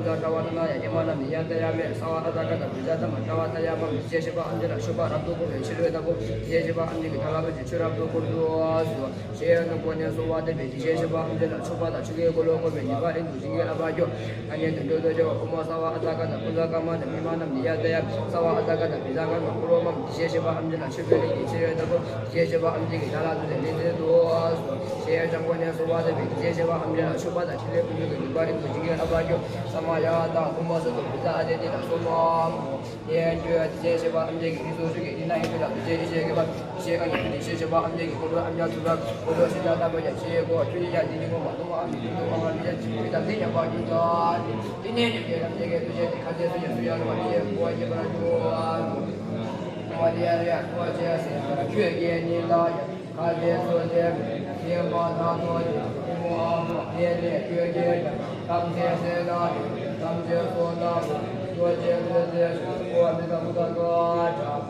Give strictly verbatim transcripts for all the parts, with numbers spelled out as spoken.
ད་ཀ་བ་ན་ན་ཡ་ཉི་མ་རྣམས་ནི་ཡ་ད་ཡ་མེ་ས་བ་ཨ་ད་ཀ་ད་བི་ཛ་ད་མ་ཀ་བ་ད་ཡ་མ་མི་ཤེས་ཤེས་པ་ཨམ་ཅི་ལ་ཆུ་པ་རབ་ཏུ་བསྐོར་བའི་ཕྱི་རོལ་ན་པོ་ཤེས་ཤེས་པ་ཨམ་ཅི་གི་ད་ལ་པོ་ཅི་ཆུ་རབ་ཏུ་བསྐོར་དུ་སོ། ཤེས་ཡོན་དུ་གོ་ནས་གསོལ་བ་འདེབས་པའི་ཤེས་ཤེས་པ་ཨམ་ཅི་ལ་ཆུ་པ་དང་ཆུ་ཀའི་འཁོར་ལོ་བསྐོར་བའི་ཉེས་པ་ཨིན་དུ་ཞིང་གི་ཨ་བ་ཀྱོ། ཨ་ཉེ་དུ་འགྲོ་དོ་ཅེ་བ་ཕོ་མོ་ས་བ་ཨ་ད་ཀ་ད་བི་ཛ་ཀ་མ་ད་མི་མ་རྣམས་ནི་ཡ་ད་ཡ་ས་བ་ཨ་ད་ཀ་ད་བི་ཛ་ཀ་མ་འཁོར་ལོ་མ་མི་ཤེས་ཤེས་པ་ཨམ་ཅི་ལ་ཆུ་པའི་ལས་ཀྱི་ཕྱི་རོལ་ན་པོ་ཤེས་ཤེས་པ་ཨམ་ཅི་གི་ད་ལ་དུ་ལས་ལས་ཟེར་དུ་སོ། ཤེས་ཡོན་ཅང་གོ་ནས་གསོལ་བ་འདེབས་པའི་ཤེས་ཤེས་པ་ཨམ་ཅི་ལ་ཆུ་པ་དང་ཆུ་ལས་ཀུན་འདུས་ཀྱི་ཉེས་པ་ཨིན་དུ་ཞིང་གི་ཨ་བ་ཀྱོ། ས་མ་ཡ་ད་ཕོ་མོ་ས་དུ་བི་ཛ་ཨ་དེ་ཏི་ལ་སོ་མ། ཡན་གྱི་ཡ་ཤེས་ཤེས་པ་ཨམ་ཅི་གི་ཨིན་སོ་ཆུ་གི་ཨིན་ན་ཨིན་དུ་ལ་དུ་ཅེ་ཨི་ཤེས་གི་པ་ཤེས་ཨ་ཉེ་དུ་ནི་ཤེས་ཤེས་པ་ཨམ་ཅི་གི་འཁོར་ལོ་ཨམ་ཅི་ཚུ་ལ་འཁོར་ལོ་ཤེས་ཡ་ད་པ་ཡ་ཤེས་གོ་ཆུ་ནི་ཡ་དི་ནི་གོ་མ་དུ་མ་ཨམ་ཅི་དུ་མ་ཨམ་ཅི་ཡ་ཆུ་ད་དི་ཉམ་པ་ཀྱུ་ད་དི་ནི་ཉམ་གི་ཨམ་ཅི་གི་དུ་ཅེ་དི་ཁ་ཅེ་སུ་ཡ་སུ་ཡ་ལ་མ་ཤེས་གོ་ཡ་ཤེས་པ་ར་ཀྱུ། ཁྱོད་ཀྱིས་ནི་ལ་ཡང་ཁ་ཟས་སོ་ཅེས་ཉི་མ་དང་ཐོག་ཏུ་ཨི་མོ་ཨ་མོ་ལས་ལས་ཁྱོད་ཀྱིས་ཀྱང་ཐམས་ཅད་སེལ་ལ་ཐམས་ཅད་སོ་ན་མོ་ལོ་ཅེས་ལོ་ཅེས་ཀོ་མི་དང་མུ་དང་ཀ་ཅང་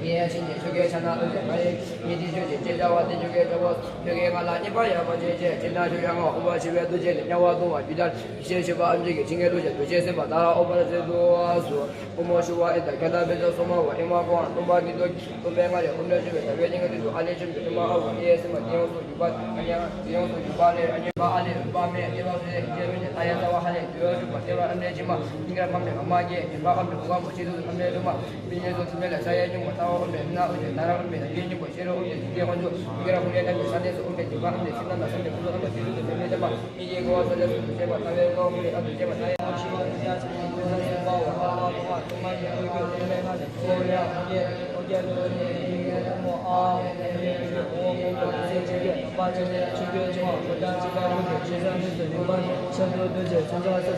ངས་ཕྱིན་ཆད་ཁྱོད་ཀྱི་ཕྱག་ན་ཨ་ཙེ་མ་ཡིན་ཉིད་དེ་ཁྱོད་ཀྱི་ཅེས་བྱ་བ་དེ་ཁྱོད་ཀྱི་བྱ་བ་ཁྱོད་ཀྱིས་ང་ལ་བརྙས་པ་ཡང་མ་བྱེད་ཅེས་ཅི་ན་ཁྱོད་ཀྱང་ང་འོ་བ་ཤི་བའི་དུས་ཆེན་ནས་དམྱལ་བ་གཏོང་བ་ཇི་ལྟར་ཞེས་ཞུས་པ་ཨམ་ཅི་གིས་ཇི་སྙེད་ལུས་ཀྱི་འདུ་བྱེད་སེམས་པ་དག་ལ་འོ་བར་བྱེད་དོ་སོ། ཕོ་མོ་ཤུ་བ་ཨི་དང་ཁ་ན་བེ་ཚ་སོ་མ་བ་ཨི་མ་ཀོ་ཨང་སྟོང་པ་ཉིད་དུ་སྟོང་པའི་ངང་ལས་འོ་མའི་ཤུ་བའི་ཟླ་བའི་སྙིང་ག་དུས་སུ་ཨ་ལས་ཤུ་བའི་ཨི་མ་ཨ་བ་ཨི་ཨེ་སི་མ་ཏི་ཡོང་སུ་ཡུ་བ་ཨ་ཉ་ཏི་ཡོང་སུ་ཡུ་བ་ལས་ཨ་ཉ་བ་ཨ་ལས་བ་མེ་ཨི་བ་སེ་ཨི་ཇེ་མི་ནི་ཨ་ཡ་ས་བ་ཧ་ལས་ཡོ་ཤུ་བ་ཨི་བ་ཨ་ལས་ཇི་མ་སྙིང་ག་ཕམ་ནས་ཨ་མ་གེ་ཨི་བ་ཨ་མེ་བ་མོ་ཆེ་དུས་སུ་ཨ་མེ་ལུ་མ་མི་ཉེ་སོ་ཐུ་མེ་ལ་ས་ཡ་ཉུང་བ་ས་བ་ཨ་མེ་ན་ཨ་ཇེ་ན་ར་ཨ་མེ་ན་ཡེ་ཉུང་བ་ཤེ་རོ་ཨ་མེ་ན་ཡེ་ཉུང་བ་ཤེ་རོ་ཨ་མེ་ན་ཡེ་ཉུང་བ་ཨ་མེ་ན་ཤེ་རོ་ཨ་མེ་ན་ཡེ་ཉུང་བ་ཨ་མེ་ན་ཡེ་ཉུང་བ། མེ་ཏོག་ཅན་མཚན་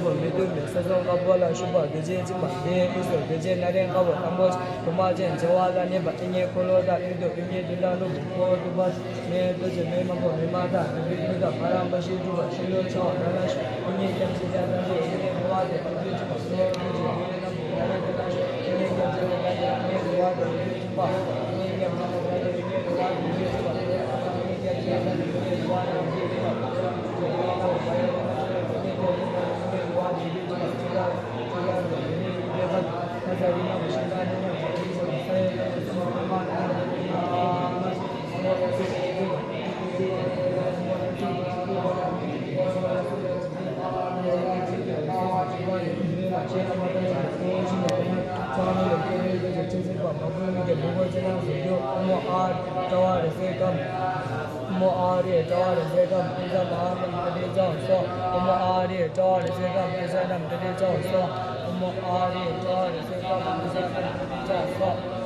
ལྡན་ཁ་བོ་ལ་ཤུག་པ་རྡོ་རྗེ་འཇིགས་མ་ལྡན་ཨི་སོགས་རྡོ་རྗེ་ནག་རིང་ཁ་བོ་དང་པོ་གོ་མ་ཅན་བྱེ་བ་ལ་གནས་པ་ཨི་ཉེ་འཁོར་ལོ་དང་ཨི་དུ་ཨི་ཉེ་དུ་ལ་ལུག་གི་འཁོར་ལོ་དུ་པ། མེ་ཏོག་ཅན་མེ་མང་པོ་མེ་མ་དང་མེ་བུའི་རྒྱུད་དང་ཕ་རམ་པ་ཞེས་གྲུབ་པ་ཤིང་ལོ་ཆེ་བ་ན་ན་ཤོ་ཨི་ཉེ་སྐྱབས་ཆེ་ཆ་དང་པོ་ཨི་ཉེ་འཁོར་བ་དེ་ཨ་ཁུ་ཅི་པ་སོ་ཨ་ཁུ་ཅི་ཨི་ཉེ་སྐྱབས་ཆེ་ཆ་དང་པོ་ཨི་ཉེ་འཁོར་བ་དེ་ཨ་ཁུ་ཅི་པ་ཨི་ཉེ་སྐྱབས་ཆེ་ཆ་དང་པོ་ཨི་ཉེ་འཁོར་བ་དེ་ཨ་ཁུ་ཅི་པ་ཨི་ཉེ་སྐྱབས་ཆེ་ཆ་དང་པོ་ཨི་ཉེ་འཁོར་བ་དེ་ཨ་ཁུ་ཅི་པ། མོ་ཨ་རི་ཀྲ་བ་རེ་ཟེ་ཀམ་ཀུན་བཟང་མ་ཧཱ་ཀམ་ཏི་ཏི་ཙང་སོགས། མོ་ཨ་རི་ཀྲ་བ་རེ་ཟེ་ཀམ་ཀུན་བཟང་རྣམས་ཏི་ཏི་ཙང་སོགས། མོ་ཨ་རི་ཀྲ་བ་རེ་ཟེ་ཀམ་ཀུན་བཟང་རྣམས་ཏི་ཏི་ཙང་སོགས།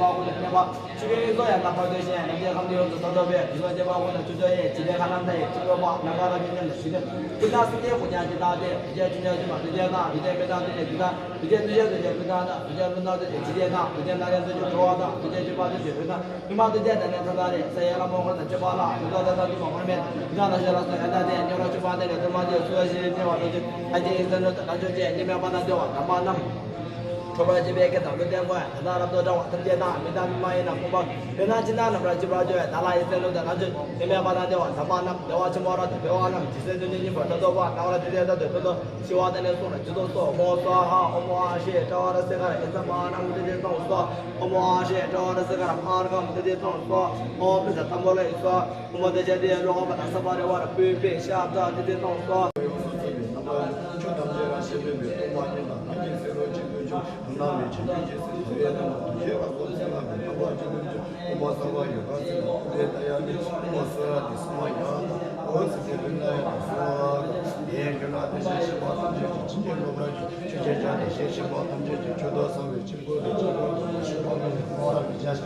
པ་ཀུན་ལས་གནས་པ། ཆོས་འཕེལ་ཡུལ་སོགས་ཡང་དག་པར་ཐོས་ཤིང་། ནམ་མཁའི་ཁམས་དུ་ཡོངས་སུ་རྫོགས་པའི་རྒྱུ་ནོར་ཅན་པ་ཀུན་ལ་ཆོས་སྐྱོང་ཡི། འཇིག་རྟེན་ཁམས་རྣམས་མཐའ་ཡས་ཆོས་སྟོན་པ། ནམ་མཁའ་རབ་འབྱམས་ཉམས་ལ་ཞི་བདེ། ཀུན་བདག་སེམས་ཅན་དགུ་ཀྱང་ཇི་ལྟར་བདེ། བདེ་ཆེན་ཆོས་ཅན་མ་བདེ་ཆེན་དང་། བདེ་ཆེན་མི་རྟག་སྟོན་པའི་བདེ་དང་། བདེ་ཆེན་གནོད་བྱེད་སྟོན་པའི་ཀུན་བཏང་དང་། བདེ་ཆེན་ཀུན་བཏང་སྟོན་པའི་འཇིག་རྟེན་དང་། བདེ་ཆེན་ལག་ལེན་སྟོན་པའི་གྲོལ་བ་དང་། བདེ་ཆེན་སྤྱོད་པ་སྟོན་པའི་འོད་དང་། མི་མ་སྟོན་པའི་དེ་ནས་ཐོབ་ཐང་རེད། ས་ཡི་ལྷ་མོ་འཁོར་དང་བཅས་པ་ལ། ཡུལ་དང་ས་དང་སྟོན་པ་མར་མེ། ཡུལ་དང་ལྷ་ཞིང་རབ་གསུམ་ཡང་དག་ལྡན། མཉམ་རོགས་སྤྱོད་པ་སྟོན་པའི་སྟོན་པ་སྟོན། གསོལ་བ་ཞིང་ལས་བྱེད་པ་སྟོན་ཅིང་། ལྷན་སྐྱེས་ཡེ་ཤེས་སྣོད་དུ་ལམ་མཆོག་ཅན། སྐྱེ་མེད་དཔལ་དང་བདེ་བ་དམ་པ་རྣམས། འཕྲོག་པར་བྱེད་པའི་སྐད་དང་ཀླུ་ལྡན་སྐུ། ཡང་དག་རབ་ཏུ་བཀྲ་བ་ཐམས་ཅད་དང་། མི་དང་མི་མ་ཡིན་ལ་སོགས་པ། དེ་རྣམས་ཕྱི་ནང་རྣམ་པར་འབྱེད་པར་འགྱུར་བས། བདག་ལ་ཡེ་ཤེས་སྣོད་དུ་ལམ་མཆོག་ཅན། སྐྱེ་མེད་དཔལ་དང་བདེ་བ་དམ་པ་རྣམས། བདེ་བ་ཆེན་པོ་རབ་ཏུ་འཕེལ་བ་རྣམས། ཇི་སྲིད་དོན་ཆེན་སྙིང་པོར་ཐོབ་ཐོབ་པ། སྣང་བ་རབ་ཏུ་ཤར་དང་དོན་དུ། ཤི་བ་དང་ནི་གསུམ་ལ་འཇུག་ལྡོག་སོགས། ཨོཾ་སྭཱ་ཧཱ། ཨོཾ་ཨཱཿ་ཤྲཱི་ཏྲཱི་ཝ་ར་སེ་ཀ་ར་ཨེ་ཙ་མ་ཧཱ་ན་མུ་ཏི་ཏེ་ཏོང་སྭཱ་ཧཱ། ཨོཾ་ཨཱཿ་ཤྲཱི་ཏྲཱི་ཝ་ར་སེ་ཀ་ར་མ་ཧཱ་ན་ག་མུ་ཏི་ཏེ་ཏོང་སྭཱ་ཧཱ། ཨོཾ་བྷིཥྞ་ཏམ་བོ་ལ་ཡེ་སྭཱ་ཧཱ། ཨོཾ་དེ་ཇ་དེ་ཡ་རོ་ཧ་པ་ཏ་ས་པ་རེ་བ་ར་པུ་པེ་ཤ་ཏ་ཏི་ཏེ་ཏོང་སྭཱ་ཧཱ། ཆོས་ཐམས་ཅད་རང་བཞིན་མེད་པའི་སྟོང་པ་ཉིད་དང་། ལྷན་སྐྱེས་སྲིད་རོ་གཅིག་ཏུ་འཇུག །ལམ་མེད་ཆོས་ཀྱི་རྒྱལ་སྲས་དེ་ཡི་ལམ་དུ་ཤེས་པ་སོགས་ཚུལ་ལམ་གྱི་ཐབས་པ་ཅན་དུ་འཇུག །དབུ་མ་ས་བ་ཡོ་ག་སེ་ན་ཨུ་དེ་ཏ་ཡ་ནི། དབུ་མ་སུ་ར་ཏི་སུ་མ་ཡ་ཏ། ཨོ་སི་ཏེ་བི་ན་ཡ་ཏ་སྭཱ་ཧཱ། དེའི་མགོན་ལ་བདེ་གཤེགས་སྤྱན་དྲངས་ཐམས་ཅད་ཀྱིས། བྱིན་གྱིས་རློབ་པར་གྱུར། ཆོས་ཀྱི་རྒྱལ་དང་ཞལ་ཕྱེ་བ་ཐམས་ཅད་ཀྱིས། ཆོས་དང་ཟབ་པའི་ཆོས་འཁོར་དུ། སྤྱན་རས་གཟིགས་དབང་ཕྱུག་པདྨ་འདི་ལ། གསོལ་བ་འདེབས་ཀྱི་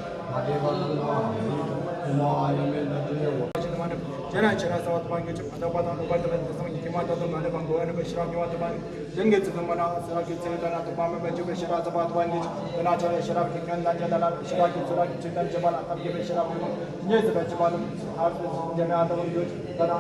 ཡོད། ཨོཾ་ཨཱཿ་ཡ་མེ་ན་ཛྙཱ་ཡེ་ཧོཿ །ཇི་ནས་ཁྱེད་རང་གསོལ་བ་ཐོབ་པ་ཉིད་ཀྱི། ཕན་ཐོགས་པ་དང་ལོག་པར་ཐལ་བའི་དུག་གསུམ་ཉེས་ཀྱིས་མ་དག་ཏུ། མ་ལུས་པ་འགོག་པའི་ནུས་པས། ཤེས་རབ་སྙིང་པོ་ཐོབ་པ་ནི། ལྷུན་གྱིས་ཚིག་ཏུ་མ་ལང་། ཚེ་རབས་ཀྱི་ཚེ་ཡི་དོན་ལ། ཐོགས་པ་མེད་པར་གྱུར་པའི་ཤེས་རབ་ཟབ་པ་ཐོབ་པ་ཉིད་ཀྱིས། དེ་ན་ཁྱེད་རང་ཤེས་རབ་ཀྱི་ཁྱོན་ལ་ཁྱེད་ལ། ཤེས་རབ་ཀྱི་ཚུལ་ལ་ཁྱེད་ཅིག་ཏུ་འབྱེད་པ་ལ། ཐབས་མཁས་པའི་ཤེས་རབ་ཀྱིས། ཉེར་ཟིན་པའི་སྤྱོད་པ་ལ། ཐབས་ཟིན་འབྱེད་མེད་ཨ་ཏ་བུ་འདུས་ཏེ་ན།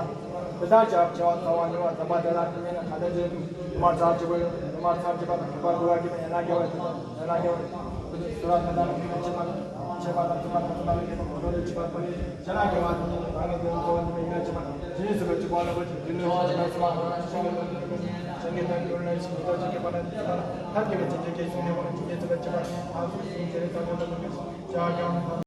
དེ་ལྟར་ཤེས་རབ་ཆེ་བ་ཚང་བ་ཉེ་བར་ཟབ་པ་དེ་ལ། དེ་མིན་ན་ག་དེ་ཅིག་མར་ཚར་གཅིག་པོ་ཡོད། མར་ཚར་གཅིག་པ་དང་ཁྱད་པར་འགྲོ་བ་སྐྱེས་པ་ཡན་ལག་བརྒྱ་པ་ཡིན། ཡན་ལག་བརྒྱ་པ་ཡིན། སུ་ར་ཐ་ན་ལ་ཁྱད་པར་ཆེ་བ་དང་ཆེ་བ་དང་ཐ་ན་ལ་ཁྱད་པར་འགྲོ་བའི་ཆེ་བ་དང་ཡན་ལག་བརྒྱ་པ་ཡིན། ཡན་ལག་བརྒྱ་པ་དང་ད་ནི་དེ་ཚོ་འདི་མི་ཡན་ལག་ཆེ་བ། དེ་ནི་སུ་ར་ཆེ་བ་ལ་བ་ཅིག་དེ་ནི་སུ་ར་ཆེ་བ་ལ་བ་ཅིག་དེ་ནི་སུ་ར་ཆེ་བ་ལ་བ་ཅིག་ཐབས་མཁས་པའི་ཆེ་ཆེ་ཁྱེད་གསུང་ནས་བ་ཅིག་དེ་ཚོ་ཆེ་བ་ལ་ཐང་སུ་གསུང་ཁྱེད་རེ་ཐང་ཐང་ཐང་ཐང་ཡ་ཡང་།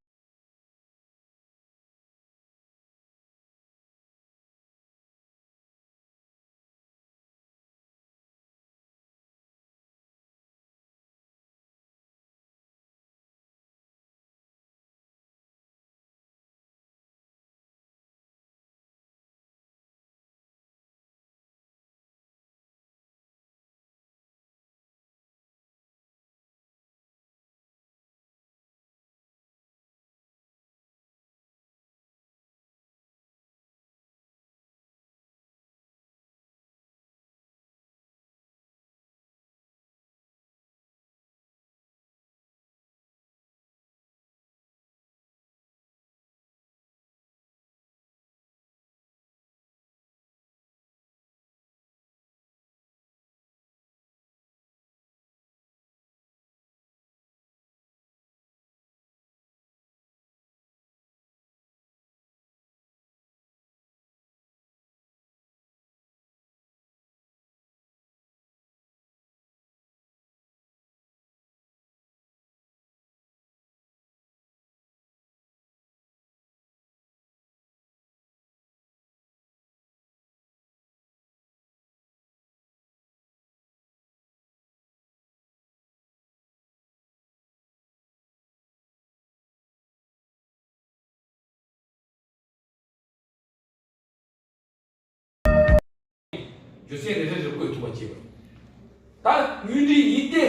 རྒྱུ་མཚན་རེ་རེ་རེ་བཀོད་ཐུབ་པ་བྱེད་པ། ད་དངོས་འབྲེལ་ཡིན་ཏེ།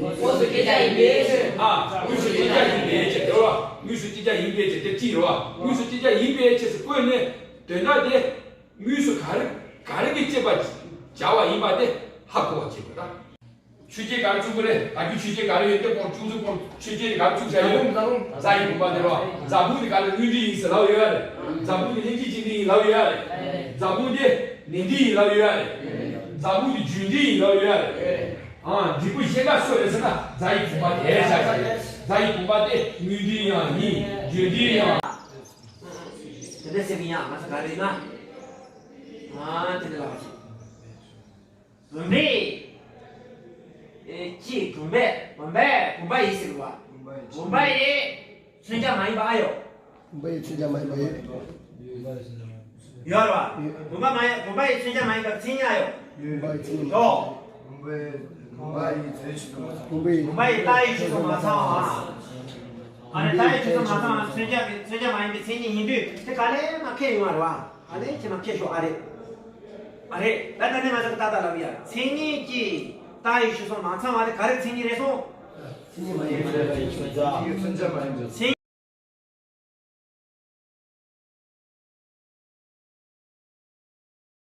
དངོས་སུ་སྐྱེ་བྱ་ཡིན་པའི་ཕྱིར། ཨ། དངོས་སུ་སྐྱེ་བྱ་ཡིན་པའི་ཕྱིར་དེ་རེད་བ། དངོས་སུ་སྐྱེ་བྱ་ཡིན་པའི་ཕྱིར་དེ་གཅིག་རེད་བ། དངོས་སུ་སྐྱེ་བྱ་ཡིན་པའི་ཕྱིར་ཟེར་བཀོད་ནས་དོན་དག་དེ། དངོས་སུ་ག་རེ་ག་རེ་གིས་སྐྱེད་པར་བྱ་བ་ཡིན་པ་དེ་ཧ་གོ་བ་བྱེད་དགོས་ད། ཆོས་ཅན་ག་རེ་གསུངས་པ་རེད། ད་རྒྱུ་ཆོས་ཅན་ག་རེ་ཡོད་དེ་ཁོང་བཅུ་གསུམ་ཁོང་ཆོས་ཅན་ག་རེ་གསུངས་བཞག་ཡོད། རྫ་ཡི་བུམ་པ་དེ་རེད་བ། རྫ་བུམ་དེ་ག་ལ་དངོས་འབྲེལ་ཡིན་ཟེར་ལབ་ཡོད་རེད། རྫ་བུམ་དེ་ལྷན་ཅིག་སྐྱེས་ནི་ཡིན་ལབ་ཡོད་རེད། རྫ་བུམ་དེ་ནན་ཏན་ཡིན་ལབ་ཡོད་རེད། ཛ་བོ་དེ་བརྗོད་འབྲེལ་ཡིན་ལབ་ཡོད་རེད། ཨ། འབྲས་བུ་གཞན་དག་སུ་རེད་ཟེར་ན་ཛ་ཡི་བུམ་པ་དེ་རེད་ཤག་རྫ་ཡི་བུམ་པ་དེ་དངོས་འབྲེལ་ཡང་ཡིན། བརྗོད་འབྲེལ་ཡང་། དེ་འདྲ་ཟེར་གི་ཡང་ང་ཚོ་ག་རེ་ཡིན་ན། ཨ། དེ་འདྲ་ལབ་པ་ཅིག་བུམ་པས། ཨེ། ཅི། བུམ་པས། བུམ་པས། བུམ་པ་ཡི་ཟེར་བ། བུམ་པ་ཡི་མཚོན་བྱ་མ་ཡིན་པ་ཨ་ཡོད། བུམ་པ་ཡི་མཚོན་བྱ་མ་ཡིན་པ་ཡོད། ཡོད་རེད་བ། ཡོད། བུམ་པ་མ་ཡིན། བུམ་པ་ཡི་མཚོན་བྱ་མ་ཡིན་པའི་མཚན་ཉིད་ཨ་ཡོད། བུམ་པ་ཡི་མཚན་ཉིད་མ་ཡིན། བུམ་པ་ཡི། བུམ་པ་ཡི་རྫས་ཆོས་སུ་མ་ཚང་། བུམ་པ་ཡི། བུམ་པ་ཡི་རྟགས་ཡི་ཆོས་སུ་མ་ཚང་བ། ཨ་ནི་རྟགས་ཡི་ཆོས་སུ་མ་ཚང་བ་མཚོན་བྱ་གི་མཚོན་བྱ་མ་ཡིན་པའི་མཚན་ཉིད་ཡིན་དུས་དེ་ག་ལེ་མ་ཁེལ་ཡོང་བ་རེད་བ། ཨ་ནི་ཁྱེད་མ་ཁེལ་ཤོག་ཨ་རེད། ཨ་རེད། ད་ད་ནི་ང་ཚོ་གི་ཏག་ཏག་ལབ་ཡ། མཚན་ཉིད་ཀྱི་རྟགས་ཡི་ཆོས་སུ་མ་ཚང་བ་དེ་ག་རེ་མཚན་ཉིད་རེད་སོང་། མཚན་ཉིད་མ་ཡིན་པའི་མཚོན་བྱ། མཚན།